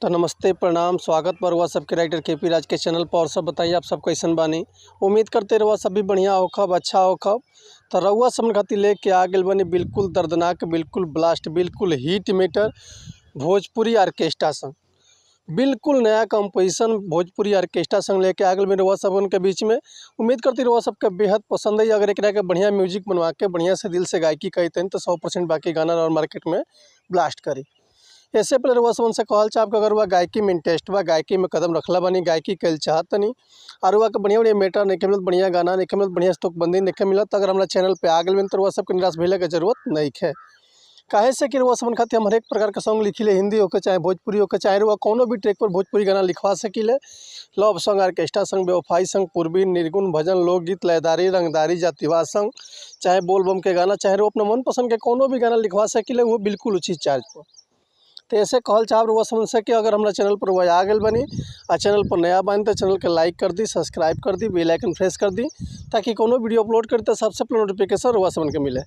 तो नमस्ते, प्रणाम, स्वागत बा रउआ सबके राइटर केपी राज के चैनल पर। और सब बताइए आप सब कैसन बानी। उम्मीद करते रउआ सब भी बढ़िया होखब, अच्छा होखब। तो रउआ सब खातिर लेके आ गेल बानी बिल्कुल दर्दनाक, बिल्कुल ब्लास्ट, बिल्कुल हिट मैटर भोजपुरी ऑर्केस्ट्रा संग, बिल्कुल नया कंपोजिशन भोजपुरी ऑर्केस्ट्रा संग लेके आ गेल बानी रउआ सबन के बीच में। उम्मीद करती रउआ सबके बेहद पसंद आई। अगर एकरा के बढ़िया म्यूजिक बनवा के बढ़िया से दिल से गायकी करतन तो 100% बाकी गाना और मार्केट में ब्लास्ट करी। ऐसे पहले रउआ सबन से कहल चाहब कि अगर रउआ गायकी में इंटरेस्ट बा, गायकी में कदम रखला बानी, गायकी कइल चाहतनी और रउआ के बढ़िया बढ़िया मैटर नइखे मिलत, बढ़िया गाना नइखे मिलत, बढ़िया तुकबंदी नइखे मिलत, अगर हमरा चैनल पे आ गेल बानी तो रउआ सबके निराश भइले के जरूरत नइखे। काहे से कि रउआ सबन खातिर हम हरेक प्रकार के सॉन्ग लिखिले, हिंदी होके चाहे भोजपुरी होके, चाहे रउआ कोनो भी ट्रैक पर भोजपुरी गाना लिखवा सकिले। लव सॉन्ग, ऑर्केस्ट्रा संग, बेवफाई संग, पूर्वी, निर्गुण, भजन, लोकगीत, लयदारी, रंगदारी, जातिवाद संग, चाहे बोलबम के गाना, चाहे रउआ अपना मनपसंद के कोनो भी गाना लिखवा सकिले, वो बिल्कुल उचित चार्ज पर। तो ऐसे कहल चाहब रउआ सबन से कि अगर हमरा चैनल पर रउआ आ गेल बानी आ चैनल पर नया बानी तो चैनल के लाइक कर दी, सब्सक्राइब कर दी, बेल आइकन प्रेस कर दी, ताकि कोनो वीडियो अपलोड करी तो सबसे पहले नोटिफिकेशन रउआ सबन के मिले।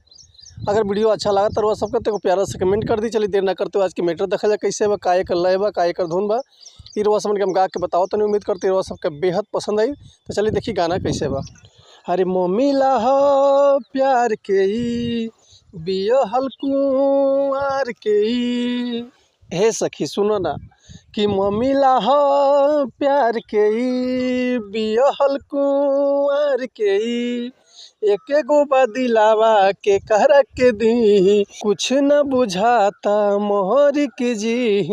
अगर वीडियो अच्छा लगा तो रउआ सबके तो प्यारा से कमेंट कर दी। चलिए देर ना करते हुए आज के मैटर देखा जाए कैसे बा, का एकर लय बा, का एकर धुन बा, ई रउआ सबन के हम गा के बताओ तनी। उम्मीद करते रउआ सबके बेहद पसंद आई। तो चलिए देखिए गाना कैसे बा। अरे मम्मी हो प्यार के ई बियहल कुंवार के ई, हे सखी सुनो ना कि मम्मी हो प्यार के ई बियहल कुंवार के ई, एके गो बदिलावा के कहरा के दी, कुछ न बुझाता मोहर के जी,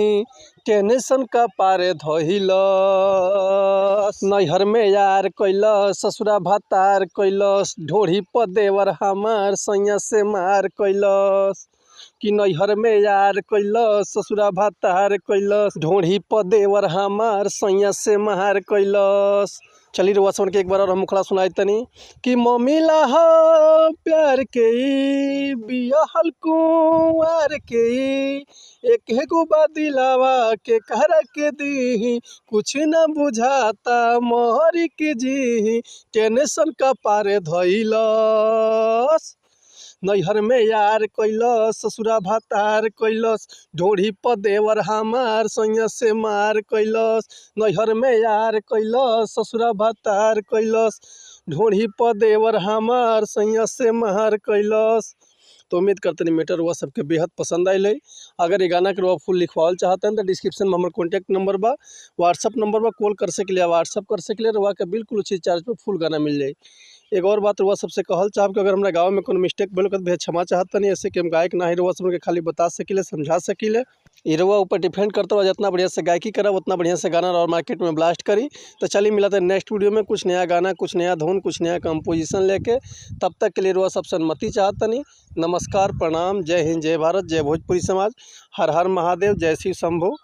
टेंशन का पारे धइलस, नैहर में यार कैलस, ससुरा भातार कैलस, ढोढ़ी पर देवर हमार सैया से मार कैलस, कि नैहर में यार कैलस, ससुरा भातार कैलस, ढोढ़ी पर देवर हमार सैया से मार कैलस। चलिए रउआ सबन के एक बार और हम मुखड़ा सुनाई तनी कि मम्मी हो प्यार के ई बियहल कुंवार के ई, एक गो बदिलावा के कहरा के दी, कुछ न बुझाता मोहर के जी, टेंशन का पारे धइलस, नैहर में यार कैलस, ससुरा भातार कैलस, ढोढ़ी पर देवर हमार सैया से मार कैलस, नैहर में यार कैलस, ससुरा भातार कैलस, ढोढ़ी पर देवर हमार सैया से मार कैलस। तो उम्मीद करते हैं मैटर हुआ सबके बेहद पसंद आयल है। अगर ये गाना के रउआ फुल लिखवाल चाहते हैं तो डिस्क्रिप्शन में हमारे कॉन्टैक्ट नंबर बा, व्हाट्सअप नंबर बा, कॉल कर सकिले, व्हाट्सअप कर सकिले, रउआ के बिल्कुल उचित चार्ज पर फुल गाना मिल जाई। एक और बात रउआ सबसे कहल चाहब कि अगर हमरा गाँव में कोनो मिस्टेक भेल तो भैया क्षमा चाहतनी, ऐसे कि हम गायक ना ही रउआ सबके खाली बता सकिले, समझा सकिले। ई रउआ ऊपर डिपेंड करता हुआ जितना बढ़िया से गायकी करब उतना बढ़िया से गाना और मार्केट में ब्लास्ट करी। तो चलिए मिला था नेक्स्ट वीडियो में कुछ नया गाना, कुछ नया धुन, कुछ नया कंपोजिशन लेके। तब तक के लिए रउआ सबसे अनुमति चाहतनी। नमस्कार, प्रणाम, जय हिंद, जय भारत, जय भोजपुरी समाज, हर हर महादेव, जय शिव शंभू।